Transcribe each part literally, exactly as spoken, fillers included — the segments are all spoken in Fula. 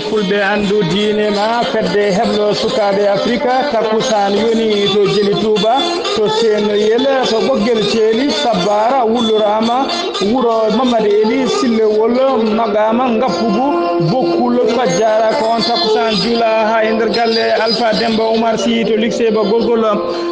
Fulɓe anndu diine ma fedde heblo sukaaɓe Afrika, takkusaan yoni to Jeli Tuuba, to Seenoyel, to Ɓoggel Ceeli, Sabbaara, Wulluraama, wuro Mamadi Eli, Sillewol, Maɓaama, Ngappugu, Bokkul, Kojjaara. Ko on takkusaan juula haa e nder galle Alfa Demba Umar Sy to Likseba Gorgol.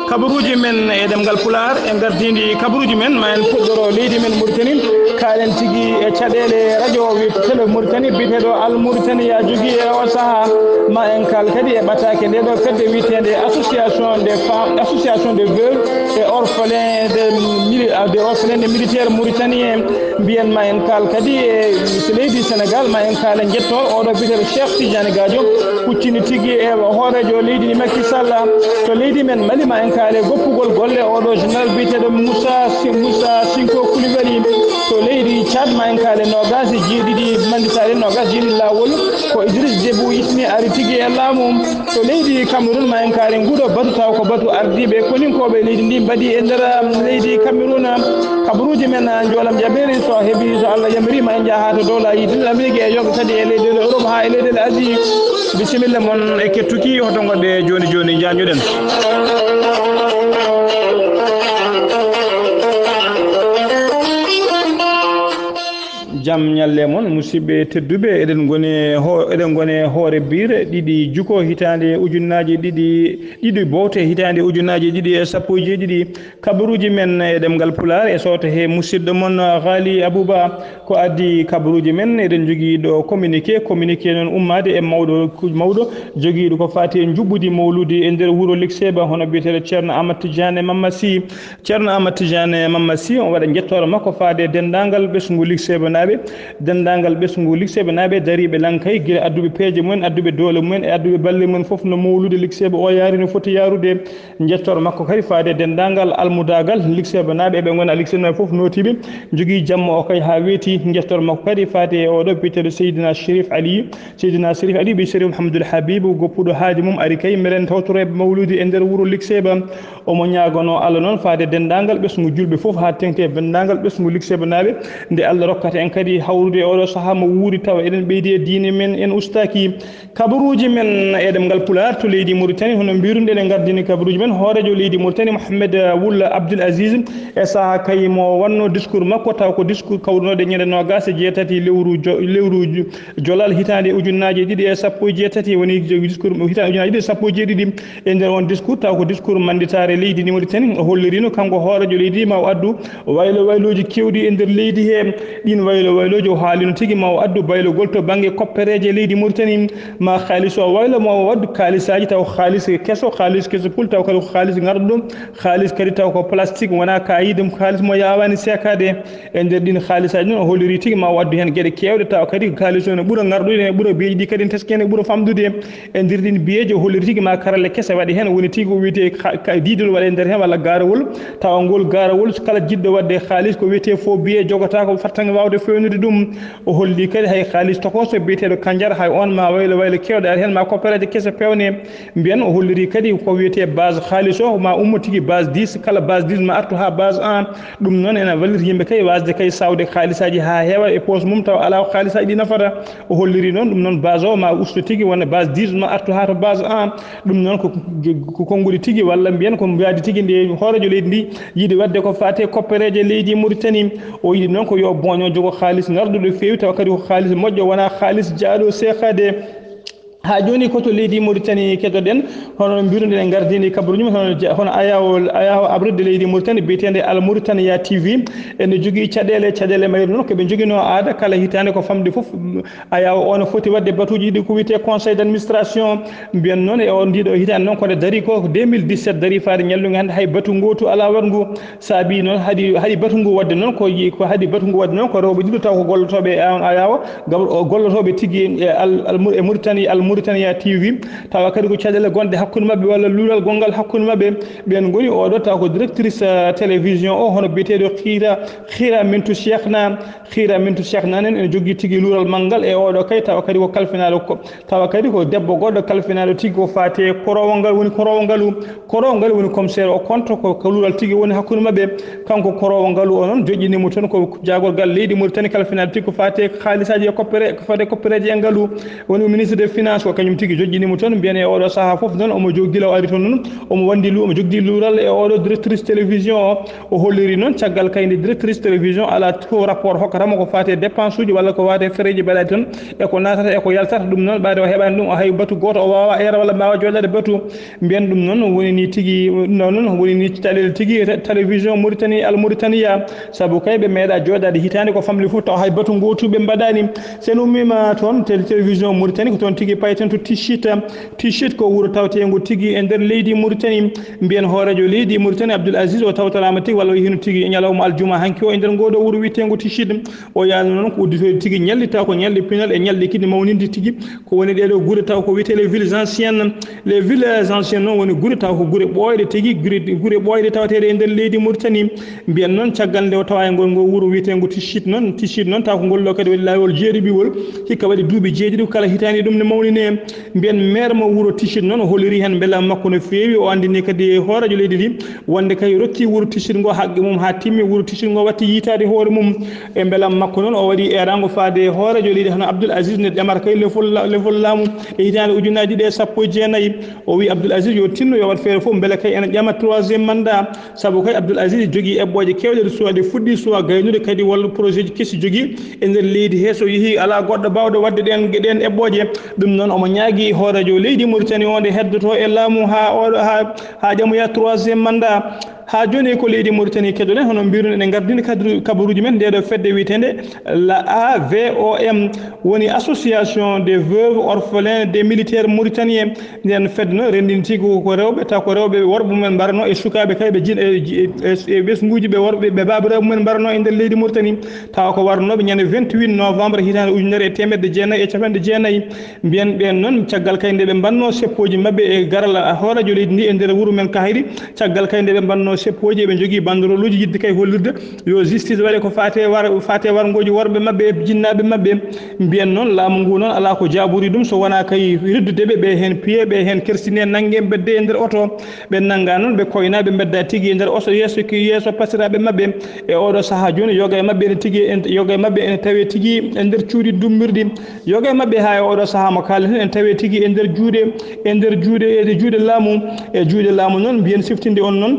Kabaruuji men e ɗemngal Pulaar, e ngardiindi kabaruuji men, ma en puɗɗoro leydi men Mauritanie. Kaalen tigi e caɗeele radio wi-, télé Mauritanie, biyeteeɗo Al Mauritania jogii e o sahaa. Ma en kaal kadi e ɓataake nde ɗo fedde wiyeteende Association des femmes, Association des veuves et orphelins de mili-, des orphelins de militaires mauritaniens. Mbiyen ma en kaal kadi e so leydi Sénégal, ma en kaal e njettoor oɗo biyeteeɗo Cheikh Tidiane Gadio, huccini tigi e hooreejo leydi ndi Macky Sall. To leydi men Mali, ma en kaal e goppugol golle oɗo général biyeteeɗo Moussa Si-, Moussa Sinko Koulibaly. To leydi Tchad, ma en kaal e noogaas e jeeɗiɗi manditaare, noogaas e jeeɗiɗi laawol, ko Idriss Déby Itno ari tigi e laamu. To leydi Cameroun, ma en kaal e nguuɗo batu, taw ko batu ardiiɓe koninkooɓe leydi ndi mbaɗi e nder, um, leydi Cameroun. Kabaruuji men, uh, njoolam jaɓeeri, so heɓi, so Allah yamiri, ma en njaha to dowla yiɗi Amérique e yonka kadi e leyɗeele Europe haa e leyɗeele Asie. Bisimilla mon e kettuki, hoto ngoɗɗe jooni jooni, njaanjoɗen. Jam ñalle mon, musidɓe tedduɓe, eɗen ngoni ho-, eɗen ngoni hoore biire ɗiɗi juko hitaande ujunnaaje ɗiɗi, ɗiɗi bowte hitaande ujunnaaje ɗiɗi e sappo e jeeɗiɗi. Kabaruuji men e ɗemngal Pulaar e sowto he musidɗo mon Ghali Abouba. Ko addi kabaruuji men, eɗen njogii ɗo communiqué, communiqué noon ummaade e mawɗo, mawɗo jogiiɗo ko faati e njuɓɓudi mawluudi e nder wuro Likseba, hono biyeteeɗo Ceerno Amat Tidiane Mamma Sy. Ceerno Amat Tidiane Mamma Sy, on waɗa njettoore makko faade e denndaangal ɓesngu Likseba naaɓe, denndaangal ɓesngu Likseba naaɓe dariiɓe lankay, gila adduɓe peeje mumen, adduɓe doole mumen e adduɓe balle mumen fof no mawluude Likseba o yaari no foti yaarude. Njettoor makko kadi faade e denndaangal almudaagal Likseba naaɓe, ɓe ngoni Likseba naaɓe fof nootiiɓe, njogii jamma o kay haa weeti. Njettoor makko kadi faade e oɗo biyeteeɗo Seydina Chérif Ali. Seydina Chérif Ali ɓii Chérif Mouhamadoul Habib, goppuɗo haaju mum ari kay, meɗen tawtoro e mawluudi e nder wuro Likseba. Omo ñaaganoo Allah noon faade e denndaangal ɓesngu juulɓe fof, haa teeŋti e denndaangal ɓesngu Likseba naaɓe, nde Allah rokkata en kadi hawrude e oɗo sahaa mo wuuri, tawa eɗen ɓeydi e diine men, en ustaaki. Kabaruuji men e ɗemngal Pulaar to leydi Mauritanie, hono mbiiruɗen, eɗen ngardini kabaruuji men hooreejo leydi Mauritanie, Mohamed Wul Abdul Aziz, e sahaa kay mo wannoo discours makko, taw ko discours kawrunooɗo e ñande noogaas e jeetati lewru jo-, lewru jo-, jolal hitaande ujunnaaje ɗiɗi e sappo e jeetati, woni discours hitaande ujunnaaje ɗiɗi e sappo e jeeɗiɗi. E nder on discours, taw ko discours mannditaare leydi ndi Mauritanie, o holliriino kanko hooreejo leydi ma o addu waylo waylooji keewɗi e nder leydi he. Ɗiin waylo waylooji o haalino tigi ma o addu baylogol to bannge koppereeje leydi Mauritanie, ma kaalis o waylo ma o addu kaalisaaji taw kaalis keso, kaalis keso pul taw kadi ko kaalis ngarɗo ɗum, kaalis kadi taw ko plastique wonaa kaayidum, kaalis mo yaawaani seekaade. E nder ɗiin kaalisaaji noon o holliri tigi ma o addu heen geɗe keewɗe taw kadi kaalis o ne ɓura ngarɗude, ne ɓura beeji ɗi kadi ne teski heen, ne ɓura famɗude. E nder ɗiin biyeeji o holliri tigi ma karalle kese waɗi heen, woni tigi ko wiyetee ka-, ka-, diidol waɗe nder heen walla gaarawol, tawa ngol gaarawol so kala jiɗɗo waɗde kaalis ko wiyetee faux billet jogotaako fartaŋŋe waawde fewnude ɗum. O holli kadi hay kaalis tokooso biyeteeɗo Kanjar, hay oon ma waylo waylo keewɗe ari heen, ma koppereeje kese peewne. Mbiyen o holliri kadi ko wiyetee base kaalis o, ma ummo tigi base dix, kala base dix ma artu haa base un. Ɗum noon ene wallita yimɓe kay waasde kay sawde kaalisaaji haa heewa e poos mum tawa alaa ko kaalisaaji ɗi nafata. O holliri noon ɗum noon base o ma usto tigi wona base dix ma artu haa to base un. Ɗum noon ko, ko konngudi tigi walla mbiyen ko mbaadi tigi nde hooreejo leydi ndi yiɗi waɗde ko faati e koppereeje leydi Mauritanie. O yiɗi noon ko yo booño jogo kaalis ngarduɗo feewi tawa kadi ko kaalis moƴƴo wonaa kaalis jaaɗo seekaade. Haa jooni ko to leydi Mauritanie keɗoɗen, hono mbiruɗen en ngardini kabaruuji mum, hono ja-, hono ayaawo, ayaawo abrirde leydi Mauritanie biyeteende Al Mauritania T V. Ene jogii caɗeele, caɗeele mayru noon ko ɓe njoginoo aada kala hitaande ko famɗi fof. Ayaawo o no foti waɗde batuuji ɗiɗi ko wiyetee conseil d'administration. Mbiyen noon e o ndiiɗo hitaande noon ko nde darii ko deux mille dix-sept darii faade ñallugu hannde hay batu ngootu alaa waɗngu. Saabii noon haɗi, haɗi batu ngu waɗde noon ko yi-, ko haɗi batu ngu waɗde noon ko rewɓe ɗiɗo taw ko gollotooɓe e on ayaawo, gam-, o gollotooɓe tigi e Al-, Al-, e Mauritanie, Al Mauritania T V, tawa kadi ko caɗeele gonɗe hakkunde maɓɓe walla luural gonngal hakkunde maɓɓe. Ɓeen ngoni oɗo tawa ko directrice, eh, télévision o, hono biyeteeɗo Xiira, Xiira Mintu Cheikh Naan. Xiira Mintu Cheikh Naan en, ene jogii tigi luural manngal e oɗo kay, tawa kadi ko kalfinaaɗo ko, tawa kadi ko debbo goɗɗo kalfinaaɗo tigi ko faati e koroowo ngal, woni koroowo ngalu, koroowo ngal woni commissaire o compte, ko, ko luural tigi woni hakkunde maɓɓe. Kanko koroowo ngalu o noon joƴƴini mo toon ko jaagorgal leydi Mauritanie kalfinaaɗo tigi ko faati e haalisaaji e coppere, ko faati e koppereeji e ngalu. Woni ministre des finances ko kañum tigi joƴƴini mo toon. Mbiyen e oɗo sahaa fof noon omo jogii gila o ari toon noon, omo wanndi lu-, omo jogii luural e oɗo directrice télévision o. O holliri noon caggal kay nde directrice télévision ala to rapport hokkata mo ko faati e dépense uji walla ko faati e fereeji mbaɗaaɗi toon, e ko naatata e ko yaltata. Ɗum noon ɓaade o heɓaani ɗum, o hay batu gooto o waawa eera walla mbaawa jooɗaade batu. Mbiyen ɗum noon woni ni tigi, noon noon woni ni caɗeele tigi te-, télévision Mauritanie, Al Mauritania, sabu kay ɓe meeɗa jooɗaade hitaande ko famɗi fof taw hay batu ngootu ɓe mbaɗaani. So en ummiima toon tel-, télévision Mauritanie ko toon tigi payten to Tichit. Tichit ko wuro tawteengo tigi e nder leydi Mauritanie. Mbiyen hooreejo leydi Mauritanie Abdoul Aziz o tawtoraama tigi walla o yehino tigi e ñalawma aljuma hanki o e nder ngooɗo wuro wiyeteengo Tichit. O yaani noon ko udditoyde tigi ñalli taw ko ñalli pinal e ñalli kadi mawninde tigi. Ko woni ɗeeɗo gure taw ko wiyetee les villes anciennes. Les villes anciennes noon woni gure taw ko gure ɓooyɗe tigi, gure, gure ɓooyɗe tawateeɗe e nder leydi Mauritanie. Mbiyen noon caggal nde o tawa e ngol ngol wuro wiyeteengo Tichit noon, Tichit noon taw ko ngol ɗo kadi waɗi laawol jeeɗiɓiwol. Hikka waɗi duuɓi jeeɗiɗi kala hitaande ɗum ne mawnine. Mbiyen maire mo wuro Tichit noon o holliri heen mbelam makko no feewi. O anndini kadi e hooreejo leydi ndi wonde kay rokki wuro Tichit ngo haqqe mum haa timmi. Wuro Tichit ngo watti yiytaade hoore mum. E mbelam makko noon o waɗi eeraango faade e hooreejo leydi hono Abdoul Aziz ne ɗemata kay lefol la-, lefol laamu e hitaande ujunnaaji ɗiɗi e sappo e jeenayi. O wiyi Abdoul Aziz yo tinno yo waɗ feere fof mbele kay ene ƴama troisième mandat. Sabu kay Abdoul Aziz jogii eɓɓooje keewɗe ɗe suwa ɗe fuɗɗi suwa gaynude kadi walla projet ji kesi jogii e nder leydi he. So yehii alaa goɗɗo baawɗo waɗde ɗeen, ɗeen eɓɓooje. Ɗum noon omo ñaagii hooreejo leydi Mauritanie o nde heddotoo e laamu haa oɗo, haa, haa ƴamoya troisième mandat. Haa jooni ko leydi Mauritanie keɗoɗen, hono mbiruno eɗen ngardini kadru kabaruuji men ndeɗo fedde wiyeteende la A V O M, woni Association des Veuves Orphelins des Militaires Mauritaniens. Nden fedde noon renndinti ko, ko rewɓe, taw ko rewɓe worɓe mumen mbarano e sukaaɓe kay ɓe jin-, e, e, e, e ɓesnguuji ɓe worɓe, ɓe baabiraaɓe mumen mbarano e nder leydi Mauritanie. Tawa ko warnooɓe ñande vingt-huit novembre hitaande ujunere e teemedde jeenayi e capanɗe jeenayi. Mbiyen ɓeen noon, caggal kay nde ɓe mbanno seppooji maɓɓe e garal hooreejo leydi ndi e nder wuro men Kahiri, caggal kay nde ɓe mbanno seppooji, eɓe njogii banderoluuji yiɗde kay hollirde yo justice waɗe ko faate war-, faate warngooji worɓe maɓɓe e jinnaaɓe maɓɓe. Mbiyen noon, laamu ngu noon alaa ko jaabori ɗum so wonaa kay riddude ɓe, ɓe heen piye, ɓe heen kersine, nannge, mbedde e nder oto. Ɓe nannga noon, ɓe koyna, ɓe mbedda tigi e nder oto yeeso ki, yeeso pasiraaɓe maɓɓe. E oɗo sahaa jooni, yoga e maɓɓe ene tigi, en, yoga e maɓɓe ene tawee tigi e nder cuuɗi dummbirɗi. Yoga e maɓɓe haa e oɗo sahaa mo kaaleten ene tawee tigi e nder juuɗe, e nder juuɗe, e juuɗe laamu. E juuɗe laamu noon, mbiyen siftinde on noon.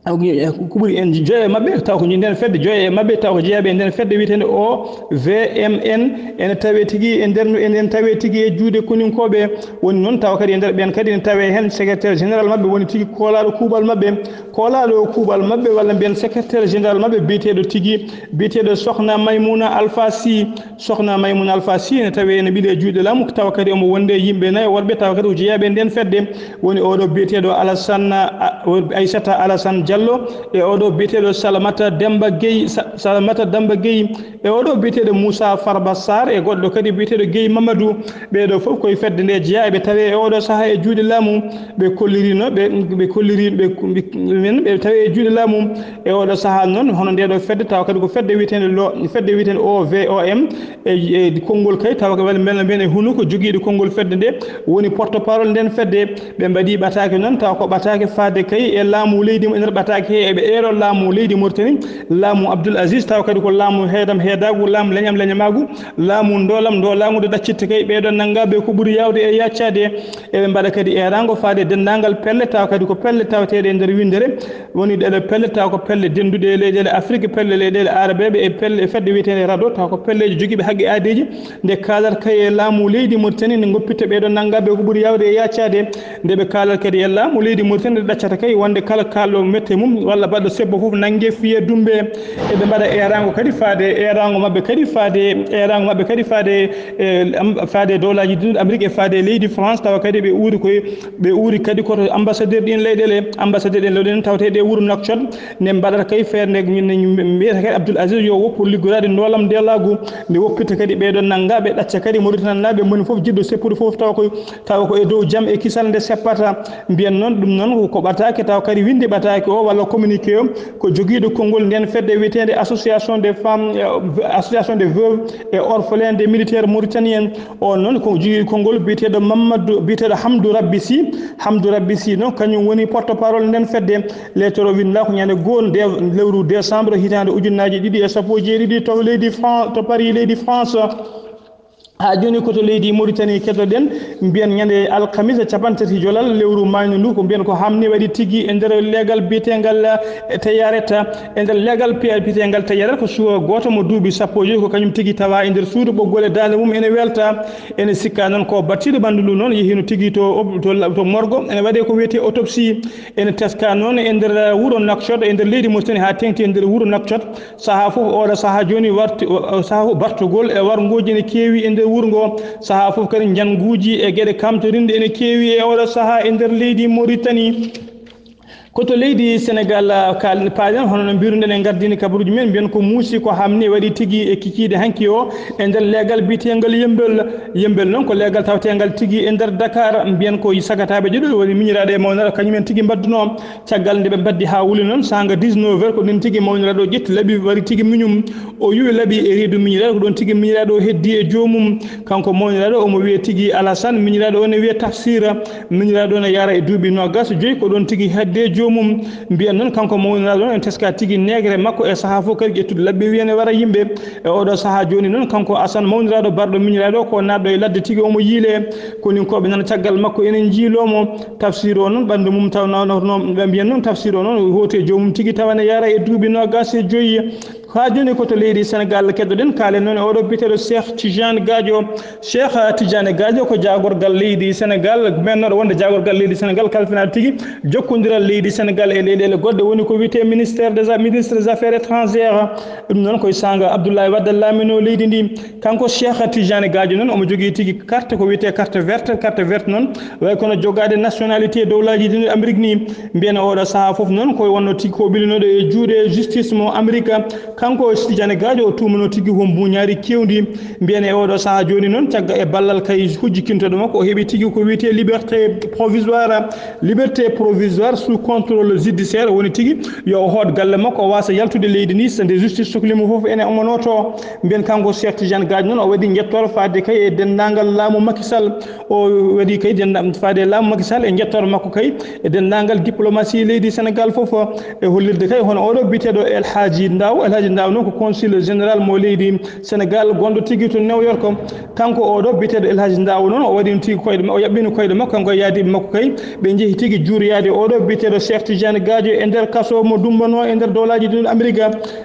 Ko ɓuri en joyo e maɓɓe, taw ko nden fedde, joyo e maɓɓe, taw ko jeyaaɓe e nden fedde wiyeteende O V M N, ene tawee tigi e nder, ene tawee tigi e juuɗe koninkooɓe. Woni noon, tawa kadi e nder ɓeen kadi ene tawee heen secrétaire général maɓɓe, woni tigi koolaaɗo kuuɓal maɓɓe, koolaaɗo kuuɓal maɓɓe, walla mbiyen secrétaire général maɓɓe, biyeteeɗo tigi, biyeteeɗo Sokhna Maymouna Alpha Sy. Sokhna Maymouna Alpha Sy ene tawee ene ɓilee juuɗe laamu, tawa kadi omo wonde e yimɓe nayo worɓe, tawa kadi ko jeyaaɓe e nden fedde. Woni oɗo biyeteeɗo Alassane, a, o, Aissata Alassane Diallo, e oɗo biyeteeɗo Salamata Demba Gueye, Sa-, Salamata Demba Gueye, e oɗo biyeteeɗo Moussa Farba Sarr, e goɗɗo kadi biyeteeɗo Gueye Mamadou. Ɓeeɗo fof koye fedde nde jeyaa, eɓe tawee e oɗo sahaa e juuɗe laamu. Ɓe kollirino, ɓe, ɓe kolliri, ɓe, ɓe, men, ɓe tawee e juuɗe laamu. E oɗo sahaa noon, hono ndeɗo fedde, tawa kadi ko fedde wiyeteende lo-, fedde wiyeteende O V O M, e, e konngol kay, tawa ko walla mbela mbiyen e hunuko jogiiɗo konngol fedde nde, woni porte-parole nden fedde. Ɓe mbaɗi ɓataake noon, tawa ko ɓataake faade kay e laamu leydi, e nder ɓataake he, eɓe eero laamu leydi Mauritanie, laamu Abdoul Aziz, tawa kadi ko laamu heedam heedaagu, laamu leñam leñamaagu, laamu ndoolam ndoolaagu, nde ɗaccitte kay ɓeeɗo nanngaaɓe ko ɓuri yaawde e yaccaade. Eɓe mbaɗa kadi eeraango faade e denndaangal pelle, tawa kadi ko pelle tawateeɗe e nder winndere. Woni ɗeɗo pelle, tawa ko pelle dennduɗe e leyɗeele Afrik, pelle leyɗeele aarabeeɓe e pelle e fedde wiyeteende RADDHO, tawa ko pelleeji jogiiɓe haqqe aadeeji. Nde kaalata kay e laamu leydi Mauritanie, nde ngoppitta ɓeeɗo nanngaaɓe ko ɓuri yaawde e yaccaade. Nde ɓe kaalata kadi e laamu leydi Mauritanie, nde ɗaccata kay wonde kala kaalɗo mette mum walla baɗɗo sebbo fof nannge fiye dumbe. Eɓe mbaɗa eeraango kadi faade e Eeraango maɓɓe kadi faade, eeraango maɓɓe kadi faade, e, am-, faade dowlaaji dinɗo Amérique e faade leydi France, tawa kadi ɓe uuri koye, ɓe uuri kadi koto ambassadeur ɗin leyɗeele, ambassadeur ɗin leyɗeele tawte ɗe wuro Nouakchott, nde mbaɗata kay feere nde, min, min mbiyata kadi Abdoul Aziz yo woppu liggoraade ndoolam nde laagu, nde woppirta kadi ɓeeɗo nannga, ɓe ɗacca kadi Mauritanie naaɓe moni fof jiɗɗo seppude fof tawa koye, tawa ko e dow jam e kisal nde seppata. Mbiyen noon, ɗum noon ko ɓataake, tawa kadi winndi ɓataake o walla communiqué o, ko jogiiɗo konngol nden fedde wiyeteende Association des femmes, euh, Association des veuves et orphelins des militaires mauritaniens. O noon ko jogiiɗo konngol biyeteeɗo Mamadou, biyeteeɗo Hamdou Rabbi Sy. Hamdou Rabbi Sy noon, kañum woni porte-parole nden fedde. Lettre o winnda ko ñande goo nde lewru décembre hitaande ujunnaaji ɗiɗi e sappo e jeeɗiɗi to leydi Fran-, to Paris, leydi France. Haa jooni ko to leydi Mauritanie keddoɗen, mbiyen ñande alkamisa capanɗe tati jolal lewru maaynu ndu, ko mbiyen ko hamni waɗi tigi e nder leegal biyetengal, eh, Tayaret. E nder leegal piya biyetengal Tayaret ko suwa gooto mo duuɓi sappo e joyi, ko kañum tigi tawa e nder suudu, ɓoggol e daande mum ene welta. Ene sikka noon ko battiiɗo ɓanndu ndu noon yehino tigi to op-, to la-, to morgo, ene waɗe ko wiyetee autopsie. Ene teska noon e nder wuro Nouakchott, e nder leydi Mauritanie, haa teŋti e nder wuro Nouakchott. Sahaa fof, oɗo sahaa jooni warti, o, o, sahaa fof bartugol e warngooji ene keewi e nder wuro ngo. Sahaa fof kadi njannguuji e geɗe kamtorinɗe ene keewi e oɗo sahaa e nder leydi Mauritanie. Ko to leydi Sénégal, ah, kaal-, paalen, hono no mbiruɗen e ngardini kabaruuji men, mbiyen ko muusi, ko hamni waɗi tigi e kikiiɗe hanki o e nder leegal biyetengal Yembel. Yembel noon ko leegal tawtengal tigi e nder Dakar, mbiyen ko sagataaɓe ɗiɗo woni miñiraaɗo e mawniraaɗo, kañumen tigi mbaddunoo. Caggal nde ɓe mbaddi haa wuli noon, saanga dix-neuf heures, ko ɗon tigi mawniraaɗo o ƴetti laɓi, wari tigi miñum. O yuwi laɓi e reedu miñiraaɗo, ko ɗon tigi miñiraaɗo o heddi e joomum. Kanko mawniraaɗo, omo wiyee tigi Alassane, miñiraaɗo o ne wiyee Tafsira. Miñiraaɗo o ne yara e duuɓi noogas e joyi, ko ɗon tigi heddi e joomum. Mbiyen noon, kanko mawniraaɗo o, ene teska tigi neegre makko e sahaa fof kadi ƴettude laɓi, wiya ene wara yimɓe. E oɗo sahaa jooni noon, kanko Asan mawniraaɗo barɗo miñiraaɗo o, ko naatɗo e ladde tigi, omo yiilee. Koninkooɓe nana caggal makko, ene njiiloo mo. Tafsir o noon, ɓanndu mum taw nawnorno, ɓe mbiyen noon, Tafsir o noon, hooti e joomum tigi, tawa ene yara e duuɓi noogas e joyi. Haa jooni ko to leydi Sénégal keddoɗen, kaalen noon e oɗo biyeteeɗo Cheikh Tidiane Gadio. Cheikh Tidiane Gadio ko jaagorgal leydi Sénégal, mennooɗo wonde jaagorgal leydi Sénégal, kalfinaaɗo tigi jokkondiral leydi Sénégal e leyɗeele goɗɗe, woni ko wiyetee ministère des a-, ministre des affaires étrangères. Ɗum noon koye saanga Abdoulaye Wade laaminoo leydi ndi. Kanko Cheikh Tidiane Gadio noon, omo jogii tigi carte ko wiyetee carte verte. Carte verte noon, way kono jogaade nationalité dowlaaji dinɗo Amérique ni. Mbiyen oɗo sahaa fof noon, ko wonno tigi ko ɓilinooɗo e juuɗe justice mo Amérique. Kanko Tidiane Gadio, o tuumanoo tigi ko mbuuñaari keewndi. Mbiyen e oɗo sahaa jooni noon, caggal e ballal kay hujjikintooɗo makko, o heɓi tigi ko wiyetee liberté provisoire. Liberté provisoire sous contrôle judiciaire, woni tigi yo o hoot galle makko, o waasa yaltude leydi ndi, so nde justice sokli mo fof ene omo nooto. Mbiyen kanko Cheikh Tidiane Gadio noon, o waɗi njettoor faade kay e denndaangal laamu Macky Sall. O waɗi kay dennda-, faade e laamu Macky Sall e njettoor makko kay e denndaangal diplomatie leydi Sénégal fof. E hollirde kay hono oɗo biyeteeɗo El Hadji Ndaw. El Hadji Ndaw noon ko consul général mo leydi Sénégal gonɗo tigi to New York. Kanko oɗo biyeteeɗo El Hadji Ndaw noon, o waɗi tigi koyɗe ma-, o yaɓɓini koyɗe makko, kanko e yaadiiɓe makko kay. Ɓe njehi tigi juuroyaade oɗo biyeteeɗo Cheikh Tidiane Gadio e nder kaso mo dumbanoo e nder dowlaaji dinɗo Amérique.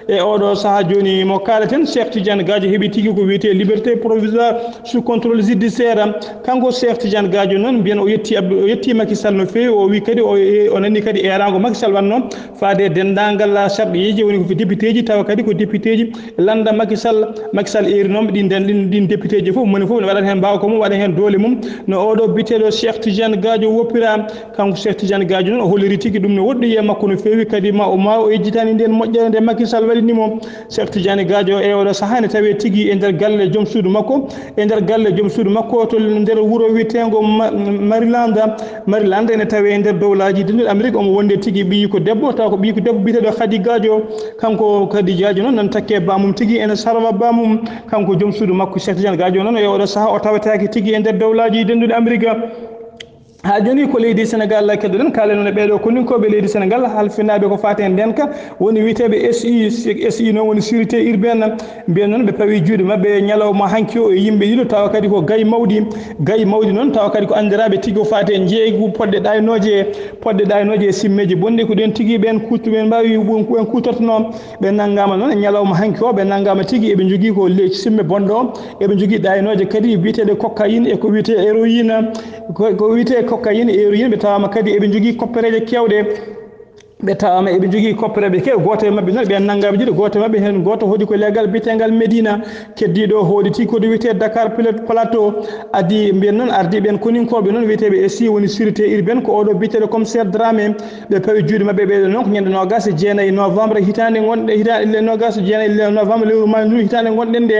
E oɗo sahaa jooni mo kaaleten, Cheikh Tidiane Gadio heɓi tigi ko wiyetee liberté provisoire sous contrôle judiciaire. Kanko Cheikh Tidiane Gadio noon, mbiyen o yetti Abdou, o yetti Macky Sall no feewi. O wi kadi o, o nani kadi eeraango Macky Sall wannoo faade e denndaangal sarɗiyeeji, woni ko député ji, tawa kadi ko député ji lannda Macky Sall. Macky Sall eerinooɓe ɗin, ɗin, ɗin député ji fof, moni fof ne waɗa heen mbaawka mum, waɗa heen doole mum. No oɗo biyeteeɗo Cheikh Tidiane Gadio woppira, kanko Cheikh Tidiane Gadio noon, o holliri tigi ɗum ne woɗɗoyi e makko no feewi, kadi ma o, ma o yejjitani ndeen moƴƴere nde Macky Sall waɗini mo. Cheikh Tidiane Gadio e oɗo sahaa ne tawee tigi e nder galle joom suudu makko, e nder galle joom suudu makko to nder wuro wiyeteengo Ma-, Maryland. Maryland ene tawee e nder dowlaaji dinɗo Amérique, omo wonde tigi ɓiyi ko debbo, taw ko ɓiyi ko debbo biyeteeɗo Khady Gadio. Kanko Khady Gadio noon nan takke baamum tigi ene sarwa baamum. Kanko joom suudu makko Cheikh Tidiane Gadio noon e oɗo sahaa o tawetaake tigi e nder dowlaaji denduɗi Amérique. Haa jooni ko leydi Sénégal keddoɗen, kaalen noon e ɓeeɗo koninkooɓe leydi Sénégal, halfinaaɓe ko faati e ndeenka, woni wiyeteeɓe S I, S I noon woni sûreté urbaine. Mbiyen noon ɓe pawi juuɗe maɓɓe e ñalawma hanki o e yimɓe ɗiɗo, tawa kadi ko gayi mawɗi. Gayi mawɗi noon, tawa kadi ko anndiraaɓe tigi ko faati e njeeygu poɗɗe ɗaynooje, poɗɗe ɗaynooje e simmeeji bonɗi, ko ɗeen tigi ɓeen kuutu-, ɓeen mbaawi, ɓeen kuutortonoo. Ɓe nanngaama noon e ñalawma hanki o, ɓe nanngaama tigi, eɓe njogii ko le-, simme bonɗo o, eɓe njogii ɗaynooje kadi biyeteeɗe cocaïne e ko wiyetee héroïne. Ko, ko wiyetee cocaïne e héroïne, ɓe tawaama kadi eɓe njogii koppereeje keewɗe. Ɓe tawama eɓe jogii koppereeɓe kew. Gooto e maɓɓe noon, ɓe nanngaama jiiɗe. Gooto e maɓɓe heen, gooto hoɗi ko leegal biyeteegal Medina, keddiiɗo hoɗi tigi ko to wiyetee Dakar Pla-, Plateau. Adii mbiyen noon, ardii ɓeen koninkooɓe noon wiyeteeɓe S I, woni sûreté urbaine, ko oɗo biyeteeɗo commissaire Dramé. Ɓe pawi juuɗe maɓɓe ɓeeɗo noon ko ñande noogaas e jeenayi novembre hitaande ngonɗe, hitaande le noogaas e jeenayi le novembre lewru maayo ndu hitaande ngonɗen nde.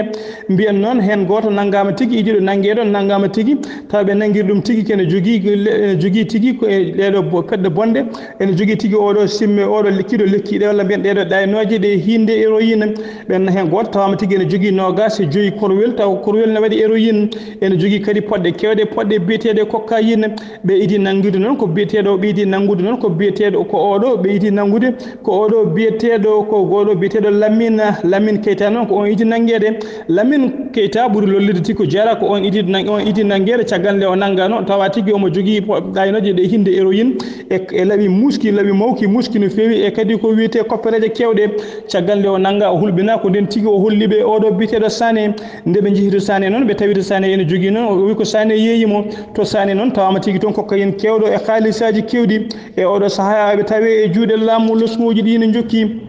Mbiyen noon, heen gooto nanngaama tigi, idiiɗo nanngeeɗo nanngaama tigi, tawa ɓe nanngiri ɗum tigi kene jogii le-, ene jogii tigi ko e ɗeeɗo bo-, peɗɗe bonɗe. Ene jogii tigi oɗo simme, oɗo lekkiiɗo lekki ɗe, walla mbiyen ɗeeɗo ɗaynooje ɗe hiinde héroïne. Ɓen heen gooto tawama tigi ene jogii noogaas e joyi korwel, taw korwel ne waɗi héroïne. Ene jogii kadi poɗɗe keewɗe, poɗɗe biyeteeɗe cocaïne. Ɓe idi nanngude noon ko biyeteeɗo, ɓe idi nanngude noon ko biyeteeɗo ko oɗo, ɓe idi nanngude ko oɗo biyeteeɗo, ko oɗo biyeteeɗo Lamine, Lamine Keita noon ko on idi nanngeede. Lamine Keita ɓuri lollirde tigi ko jeera, ko on idi nan-, on idi nanngeede. Caggal nde o nanngaano, tawa tigi omo jogii po-, ɗaynooje ɗe hiinde héroïne e, e laɓi muski, laɓi mawki muski no feewi, e kadi ko wiyetee koppereeje keewɗe. Caggal nde o nannga, o hulɓina, ko nden tigi o holli ɓe oɗo biyeteeɗo Sané. Nde ɓe njehi to Sané noon, ɓe tawi to Sané ene jogii noon, o wi ko Sané yeeyi mo. To Sané noon, tawama tigi toon cocaïne keewɗo e haalisaaji keewɗi. E oɗo sahaa, ɓe tawi e juuɗe laamu, losŋooji ɗi ne njokki.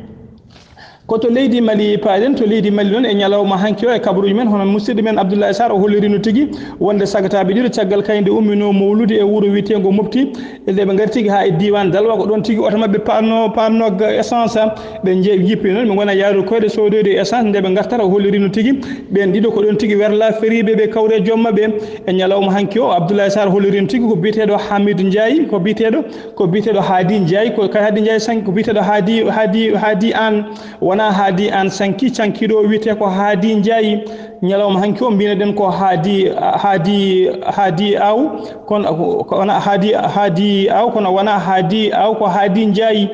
Ko to leydi Mali paaɗen, to leydi Mali noon e ñalawma hanki o e kabaruuji men, hono musidɗo men Abdoulaye Sarr o holliri no tigi wonde sagataaɓe ɗiɗo caggal kay nde umminoo mawlude e wuro wiyeteengo Mopti, e nde ɓe ngari tigi haa e diiwaan Dalwa, ko ɗoon tigi oto maɓɓe paanno, paanno ga-, essence. Ɓe nje-, njippi noon, ɓe ngona yaarude koyɗe soodoyde essence, nde ɓe ngartata o holliri no tigi ɓeen ɗiɗo ko ɗoon tigi werla feriiɓe, ɓe kawre joom maɓɓe. E ñalawma hanki o, Abdoulaye Sarr holliri no tigi ko biyeteeɗo Hamidou Ndiaye, ko biyeteeɗo Ko biyeteeɗo Haadi Njaay, ko Haadi Njaay Sanki, ko biyeteeɗo Haadi, Haadi, Haadi Aan, wonaa Haadi Aan Sanki, cankiiɗo o wiyetee ko Haadi Njaay. Ñalawma hanki o mbiynoɗen ko Haadi, Haadi, Haadi Aw, kono ko, ko wonaa Haadi, Haadi Aw, kono wonaa Haadi Aw, ko Haadi Njaay.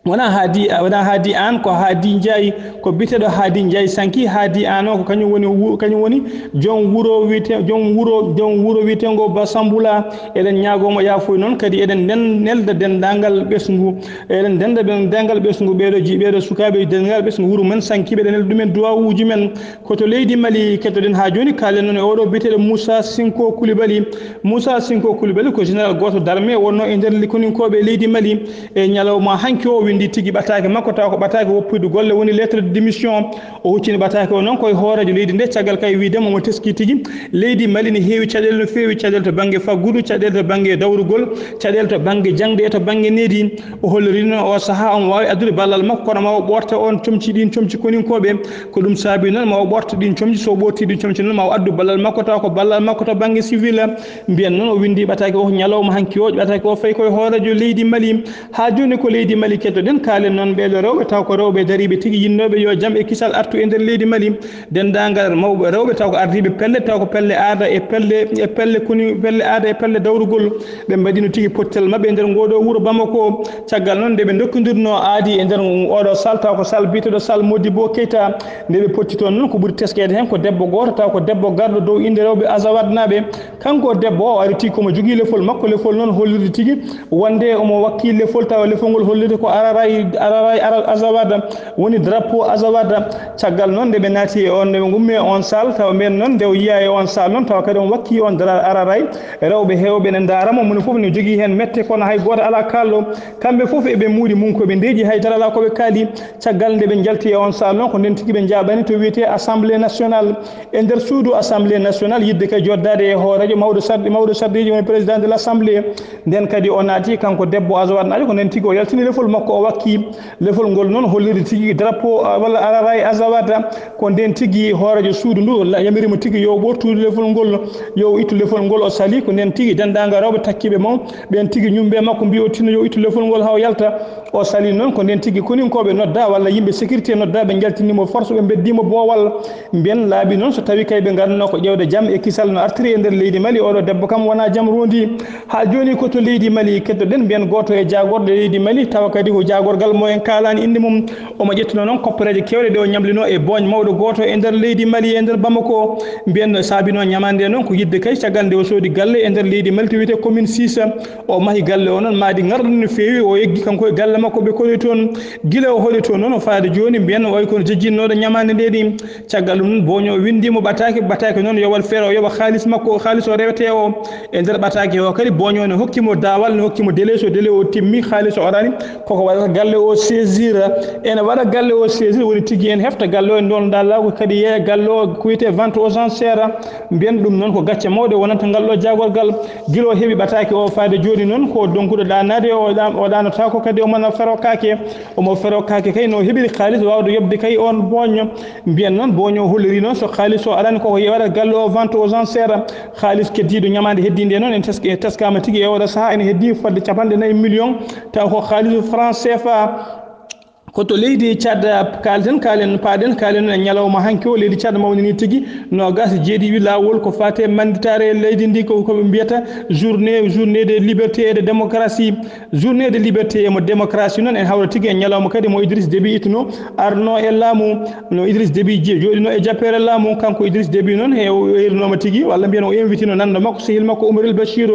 Wonaa Haadi, wonaa Haadi Aan, ko Haadi Njaay, ko biyeteeɗo Haadi Njaay Sanki. Haadi Aan o ko kañum woni wu-, kañum woni joom wuro wiyete-, joom wuro, joom wuro wiyeteengo Basambula. Eɗen ñaagoo mo yaafuya noon, kadi eɗen nden-, nelda denndaangal ɓesngu. Eɗen dennda denndaangal ɓesngu, ɓeeɗo ji-, ɓeeɗo sukaaɓe denndaangal ɓesngu wuro men Sanki, ɓeɗen nelda ɗumen duwawuuji men. Ko to leydi Mali kettoɗen haa jooni, kaalen noon e oɗo biyeteeɗo Moussa Sinko Koulibaly. Moussa Sinko Koulibaly ko général gooto d'armée wonnoo e nder koninkooɓe leydi Mali. E ñalawma hanki o, o winndi tigi ɓataake makko, tawa ko ɓataake woppuyde golle, woni lettre de démission. O huccini ɓataake o noon koye hooreejo leydi nde, caggal kay wiide mo omo teskii tigi leydi Mali ne heewi caɗeele no feewi, caɗeele to bannge faggudu, caɗeele to bannge dawrugol, caɗeele to bannge jaŋde e to bannge needi. O holliri noon o sahaa omo waawi addude ballal makko, kono ma o ɓoorta oon comci, ɗiin comci koninkooɓe. Ko ɗum saabi noon ma o ɓoorta ɗiin comci, so o ɓoorti ɗiin comci noon ma o addu ballal makko, tawa ko ballal makko to bannge civil. Mbiyen noon o winndi ɓataake o ñalawma hanki o, ɓataake o fayi koye hooreejo leydi Mali. Haa jooni ko leydi Mali kettoɗen, kaalen noon ɓeeɗo rewɓe, taw ko rewɓe dariiɓe tigi, yinnooɓe yo jam e kisal artu e nder leydi Mali. Denndaangal mawɓe rewɓe, taw ko ardiiɓe pelle, taw ko pelle aada e pelle, e pelle koni, pelle aada e pelle dawrugol. Ɓe mbaɗino tigi pottel maɓɓe e nder ngooɗo wuro Bamako. Caggal noon nde ɓe ndokkindirnoo aadi e nder oɗo sal, taw ko sal biyeteeɗo sal Modibo Keita. Nde ɓe potti toon noon, ko ɓuri teskeede heen ko debbo gooto, taw ko debbo garɗo dow innde rewɓe Azawad naaɓe. Kanko debbo o ari tigi komo jogii lefol makko, lefol noon hollirde tigi wonde omo wakkii lefol, tawa lefol ngol hollirde ko Araray, Araray Ara-, Azawad, woni drapeau Azawad. Caggal noon nde ɓe naati e on, nde ɓe ngummi e on sal, tawa mbiyen noon nde o yiya e on sal noon, tawa kadi omo wakkii on dra-, Araray. Rewɓe heewɓe ne ndaara mo, moni fof ne jogii heen mette, kono hay gooto alaa kaalɗo. Kamɓe fof eɓe muuɗi mum ko ɓe ndeeƴi, hay dara alaa ko ɓe kaali. Caggal nde ɓe njalti e on sal noon, ko nden tigi ɓe njaaɓani to wiyetee Assemblée nationale. E nder suudu Assemblée nationale, yidde kay joddaade e hooreejo mawɗo sarɗi, mawɗo sarɗiiji, woni président de l'Assemblée. Nden kadi o naati, kanko debbo Azawad naati, ko nden tigi o yaltini lefol makko, o wakki lefol ngol noon, hollirde tigi drapeau, ah, walla Araray Azawad. Ko nden tigi hooreejo suudu ndu la-, yamiri mo tigi yo ɓoortu lefol ngol, yo ittu lefol ngol, o sali. Ko nden tigi denndaangal rewɓe takkiiɓe mo, ɓeen tigi ñumbe makko mbi o tinno yo ittu lefol ngol haa o yalta. O sali noon, ko nden tigi koninkooɓe nodda walla yimɓe sécurité nodda, ɓe njaltini mo force, ɓe mbeddi mo boowal. Mbiyen laabi noon, so tawi kay ɓe ngarno ko ƴeewde jam e kisal no artiri e nder leydi Mali, oɗo debbo kam wonaa jam rondi. Haa jooni ko to leydi Mali keddoɗen, mbiyen gooto e jaagorɗe leydi Mali, tawa kadi ko jaagorgal mo en kaalaani innde mum. Omo ƴettuno noon koppereeje keewɗe ɗe o ñamlino e booñ mawɗo gooto e nder leydi Mali, e nder Bamako. Mbiyen no saabino ñamaande noon ko yidde kay caggal nde o soodi galle e nder leydi Mali to wiyetee commune six. O mahi galle o noon maadi ŋarɗundi no feewi, o eggi kanko e galle makko. Ko ɓe kori toon, gila o hoɗi toon noon, o faade jooni, mbiyen oy kono jejjinnooɗo ñamaande nde ɗi. Caggal ɗum noon, Boño o winndi mo ɓataake, ɓataake noon yo waɗ feere, o yoɓa kaalis makko, kaalis o rewete o. E nder ɓataake o kadi, Boño ne hokki mo daawal, ne hokki mo délai, so délai o timmi, kaalis o arani, koko waɗata galle o saisir. Ene waɗa galle o saisir, woni tigi en hefta galle o, en ɗoon dalla ko kadi yeeya galle o, ko wiyetee vente aux enchères. Mbiyen ɗum noon ko gacce mawɗe wonanta ngal ɗo jaagorgal. Gila o heɓi ɓataake o faade jooni noon, ko donkuɗo ɗaanaade, o ɗa-, o ɗaanotaako kadi, o mana fero kaake. Omo fero kaake kay no heɓiri kaalis waawde yoɓde kay oon Boño. Mbiyen noon, Boño holliri noon, so kaalis o arani, koko yeewata galle o, vente aux enchères. Kaalis keddiiɗo ñamaande heddiinde noon, en tesk-, en teskaama tigi e oɗo sahaa, ene heddii fodde capanɗe nayi million, taw ko kaalis franc C F A. Ko to leydi Tchad, kaalten, kaalen, paaɗen, kaalen e ñalawma hanki o, leydi Tchad mawnini tigi, noogas e jeeɗiɗi laawol ko faati e mannditaare leydi ndi, ko, ko ɓe mbiyata journée, journée de liberté et de démocratie. Journée de liberté et de démocratie noon, en hawra tigi e ñalawma kadi mo Idriss Déby ittuno, arno e laamu, no Idriss Déby je-, jooɗino e jappeere laamu. Kanko Idriss Déby noon, he o erinoma tigi, walla mbiyen o invitino nanndo makko, sehil makko Oumar El Bachir.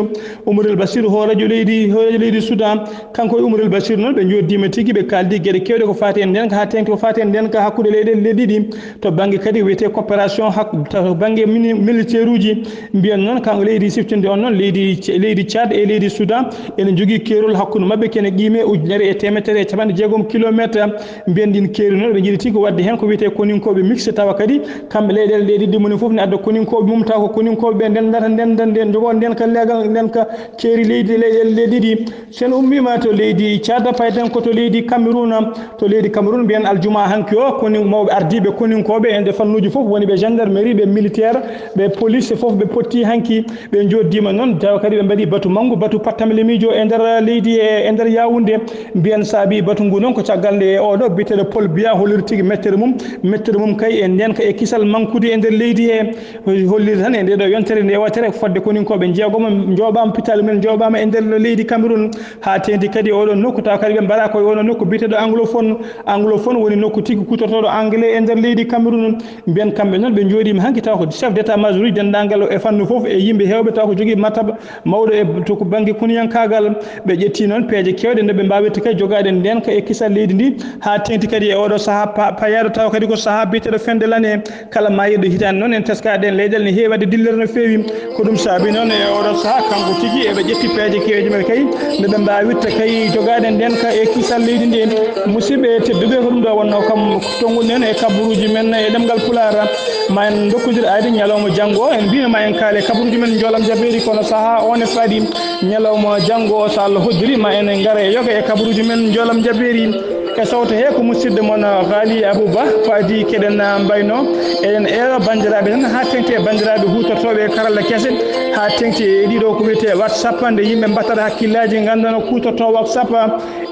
Oumar El Bachir, hooreejo leydi, hooreejo leydi Soudan. Kanko e Oumar El Bachir noon, ɓe njooddima tigi, ɓe kaaldi geɗe keewɗe ko faati e ndeenka, haa teeŋti ko faati e ndeenka hakkunde leyɗeele ɗe ɗiɗi. To bannge kadi wiyetee coopération hak-, to bannge mini-, militaire uji, mbiyen noon, kanko leydi siftinde on noon, leydi, leydi Tchad e leydi Soudan ene njogii keerol hakkunde maɓɓe, kene qiime ujunere e teemedere e capanɗe jeegom kilometer. Mbiyen ɗin keeri noon, ɓe njiɗi tigi waɗde heen ko wiyetee koninkooɓe mixte, tawa kadi kamɓe leyɗeele ɗe ɗiɗi, moni fof ne adda koninkooɓe mum, tawa ko koninkooɓe ɓe ndendata, ndenda, nden njogoo nden ka leegal, nden ka keeri leydi, leyɗeele ɗe ɗiɗi. So en ummiima to leydi Tchad, payten ko to leydi Cameroun. To leydi Cameroun, mbiyen aljuma hanki o, koni mawɓe ardiiɓe koninkooɓe e nder fannuuji fof, woni ɓe gendarmerie, ɓe militaire, ɓe police, fof ɓe potti hanki. Ɓe njooddima noon, tawa kadi ɓe mbaɗi batu manngu, batu pattamlemiijo e nder leydi, e, e nder Yaoundé. Mbiyen saabi batu ngu noon ko caggal nde e oɗo biyeteeɗo Paul Biya holliri tigi mettere mum, mettere mum kay e ndeenka e kisal mankude e nder leydi he. Holliri tan e nde ɗo yontere nde watere fodde koninkooɓe jeegomo njooɓaama, pitaali men njooɓaama e nder leydi Cameroun. Haa teeŋti kadi oɗo nokku, tawa kadi ɓe mbaɗa koye oɗo nokku biyeteeɗo anglophone. Anglophone woni nokku tigi kutortooɗo anglais e nder leydi Cameroun. Mbiyen kamɓe noon ɓe njooɗiima hanki, tawa ko chef d'état-major uji denndaangal o e fannu fof e yimɓe heewɓe, tawa ko jogii martaba mawɗo e to ko bannge koniyankaagal. Ɓe ƴetti noon peeje keewɗe no ɓe mbaawirta kay jogaade ndeenka e kisal leydi ndi, haa teeŋti kadi e oɗo sahaa pa-, payaɗo, tawa kadi ko sahaa biyeteeɗo fin de l'année. Kala maayirɗo hitaande noon, en teskaade en leyɗeele ne heewi waɗde dillere no feewi. Ko ɗum saabi noon e oɗo sahaa, kanko tigi eɓe ƴetti peeje keewɗe men kay, nde ɓe mbaawirta kay jogaade ndeenka e kisal leydi ndi. Musidɓe tedduɓe, ko ɗum ɗo wonnoo kam tonguɗen e kabaruuji men e ɗemngal Pulaar. Ma en ndokkondir aadi ñalawma janngo, en mbiino ma en kaale kabaruuji men njoolam jabeeri, kono sahaa o ne faɗi. Ñalawma janngo, so Allah hoddiri, ma en ngara e yoga e kabaruuji men njoolam jabeeri. E sawto he ko musidɗo mon, Ghali Abou Ba, ko adii keɗen mbayno. Eɗen eero banndiraaɓe tan, haa teeŋti e banndiraaɓe huutortooɓe e karalla kese, haa teeŋti e ɗiɗo ko wiyetee WhatsApp, nde yimɓe mbattata hakkillaaji, nganndano kuutortoo WhatsApp.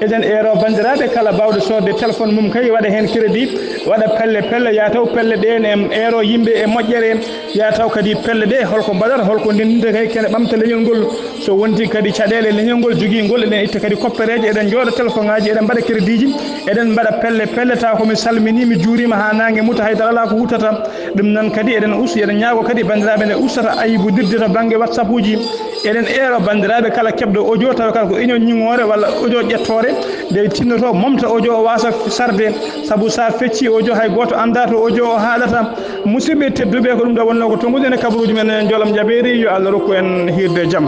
Eɗen eero banndiraaɓe kala baawɗo soodde téléphone mum kay, waɗa heen crédit, waɗa pelle pelle, yaa taw pelle ɗe ne eero yimɓe e moƴƴere, yaa taw kadi pelle ɗe holko mbaɗata, holko ndendinta kay kene ɓamta leñol ngol. So wonti kadi caɗeele leñol ngol jogii ngol, eɗen itta kadi koppereeje, eɗen njooɗa téléphone aji, eɗen mbaɗa crédit ji, eɗen mbaɗa pelle pelle, tawa ko mi salminii, mi juuriima haa naange muta, hay dara alaa ko wuttata. Ɗum noon kadi eɗen us-, eɗen ñaago kadi banndiraaɓe nde ustata ayibudirde to bannge WhatsApp uji. Eɗen eero banndiraaɓe kala keɓɗo audio, tawa kala ko union ñiŋoore walla audio ƴettoore, nde tinnoto momta audio o waasa sarde, sabu so a feccii audio hay gooto anndaa to audio o haaɗata. Musidɓe tedduɓe, ko ɗum ɗo wonnoo ko tonguɗen e kabaruuji men e njoolam jabeeri, yo Allah rokku en hiirde jam.